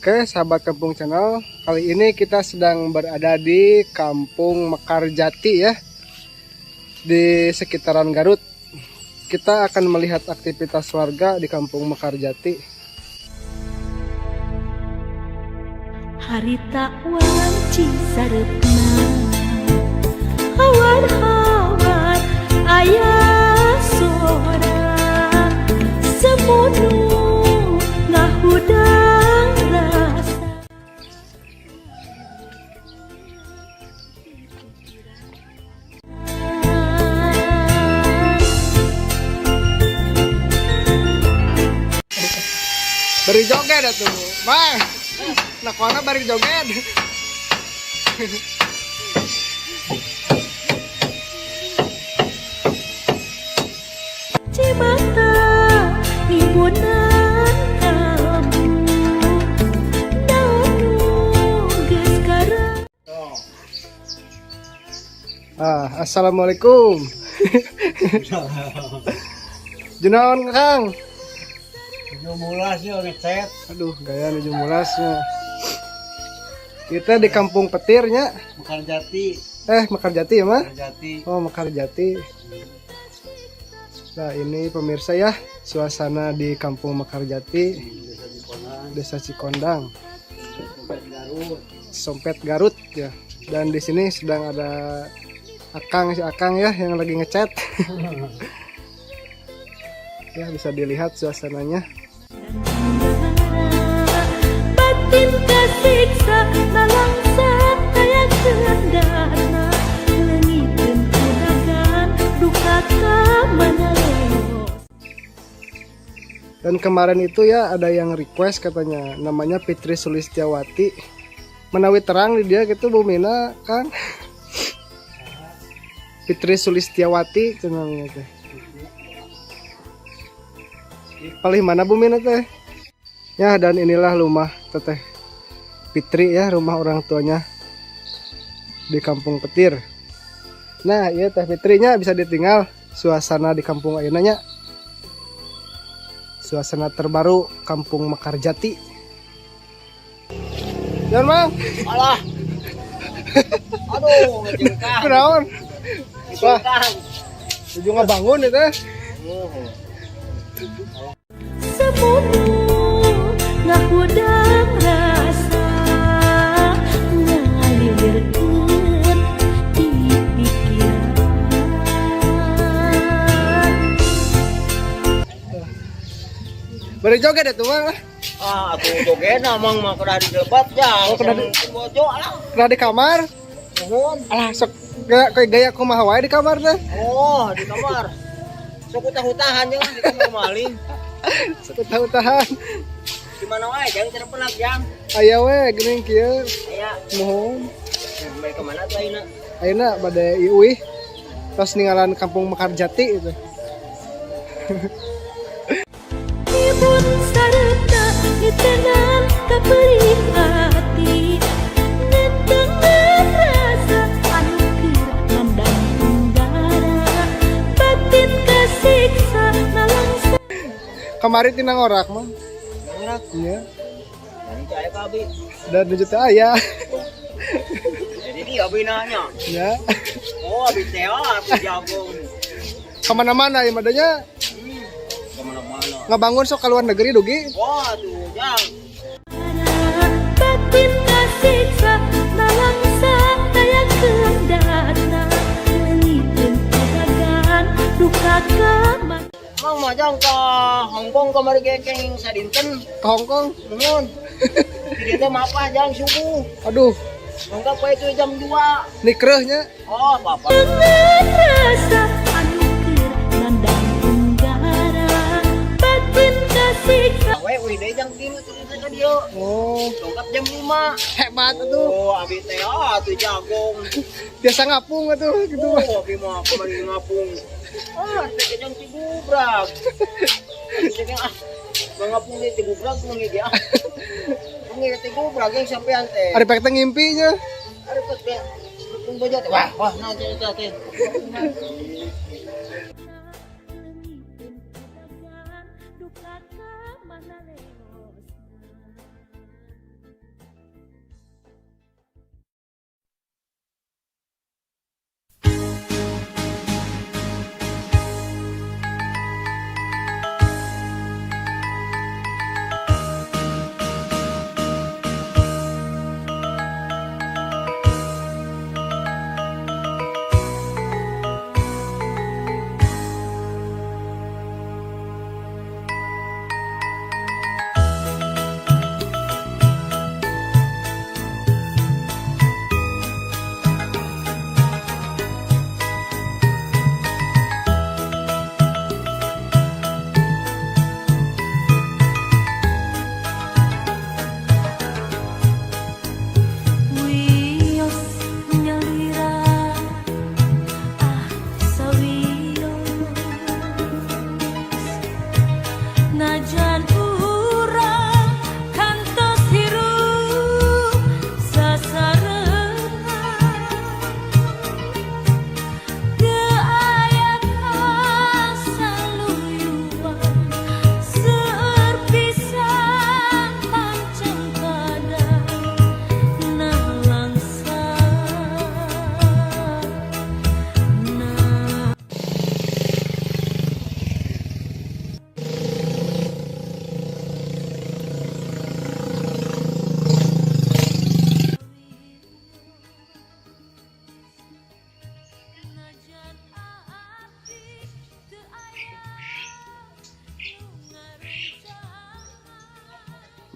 Oke, sahabat Kampung Channel, kali ini kita sedang berada di Kampung Mekarjati ya, di sekitaran Garut. Kita akan melihat aktivitas warga di Kampung Mekarjati. Harita wanci sareupna hawar-hawar aya sora semu nu ngahudang rasa. Bari joget atuh, Bang. Nakwana bari joget. Cimata ngimbunan kalbu naon nu geus karang. Ah, assalamualaikum. Junaon, Kang? Nuju mulas ya ngecet. Aduh, gaya nuju mulasnya. Kita di Kampung Petirnya. Mekarjati. Eh, Mekarjati ya, mah? Mekarjati. Oh, Mekarjati. Nah, ini pemirsa ya, suasana di Kampung Mekarjati, Desa Cikondang, Desa Cikondang, Sompet Garut. Sompet Garut ya. Dan di sini sedang ada Akang, si Akang ya yang lagi ngecat. Ya, bisa dilihat suasananya. Batin kasiksa nalangsa aya kendana leungiteun kudagan duka ka mana leos. Dan kemarin itu ya ada yang request katanya namanya Fitri Sulistiawati. Menawi terang di dia gitu bumina, Kang. Fitri Sulistiawati itu namanya teh. Paling mana bumina teh? Ya, dan inilah rumah Teteh Fitri ya, rumah orang tuanya di Kampung Petir. Nah, iya Teh Fitrinya bisa ditinggal suasana di kampung ayeuna nya. Suasana terbaru Kampung Mekarjati. Jangan, Bang. Alah. Aduh, ngejengkang. Kunaon? Wah, Ngejengkang. nuju ngabangun itu teh. Semu nu ngahudang rasa ngalilirkeun di pikiran. Bari joget atuh, Bang. Ah, atuh joget mang mah kedah di lebat ya. Oh, kedah bojo lah. Kedah di kamar. Nuhun. Alah, sok gaya kayak gaya kumaha wae di kamar teh. Oh, di kamar. Sok utah-utahan jangan di kamar maling. Sok utah-utahan. Di mana wae jangan cara penak jang. Aya we geuning kieu. Aya. Nuhun. Balik ke mana tuh ayeuna? Ayeuna bade iuih. Tos ninggalan Kampung Mekarjati itu. Ibun sarta nitenan kaperih hati ngetengan rasa anu keur nandang tenggara batin kasiksa nalangsa. Kamari tina ngorak mah. Ngorak. Iya. Dan caya ka abi. Dan nuju teh aya. Jadi dia abi nanya. Ya. Oh, abi teh abi jagung. Kemana-mana ya madanya Kemana-mana. Ngebangun sok ke luar negeri dugi. Wah, tuh, jang. Batin kasiksa nalangsa aya kendana leungiteun kudagan duka ka mana. Mang mah jang ke Hongkong kamari ge kenging sadinten. Ke Hongkong. Nuhun. Di dieu teh mapah jang subuh. Aduh, Mangga poe itu jam 2. nikreuhnya. Oh, apa-apa. Dengan rasa anu keur nandang tenggara batin kasiksa. We uih deui jam 3 tuh teh ka dieu. Oh, Dongkap jam 5. Hebat tuh. Oh, abi teh ah tuh jagung. Biasa ngapung atuh gitu mah. Oh, abi mah kamari ngapung. Ah, teh jang tibubrak. Abi teh ah, mangapung di tibubrak wengi ge ah. Wengi tibubrak yang sampean teh. Ari pek teh ngimpinya. Ari pek teh ngapung bojo teh. Wah, wah, nah teh teh. Leungiteun kudagan duka ka mana leosna.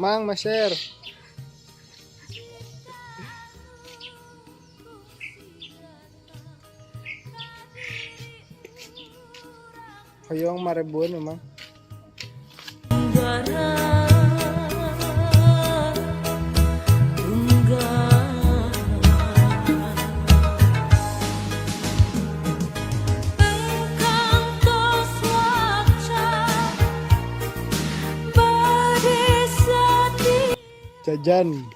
Mang, Maser. Hoyong 5 ribuan memang. Tenggara Tenggara Engkang tos waca bade sati. Jajan.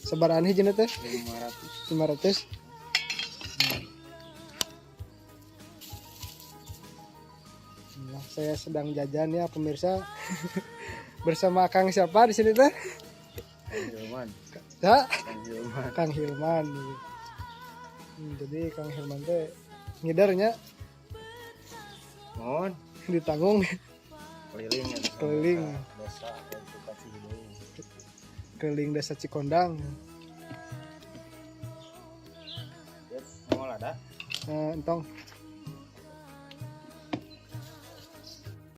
Sabaraha hijina teh? 500. 500. Nah, saya sedang jajan ya, pemirsa. Bersama Kang siapa di sini teh? Kang Hilman. Ya, Kang Hilman. Kang Hilman. Jadi Kang Hilman teh ngidernya Mohon ditanggung keliling ya. Keliling. Desa edukasi budaya. Keliling desa Cikondang. Ya, mau ada? Entong.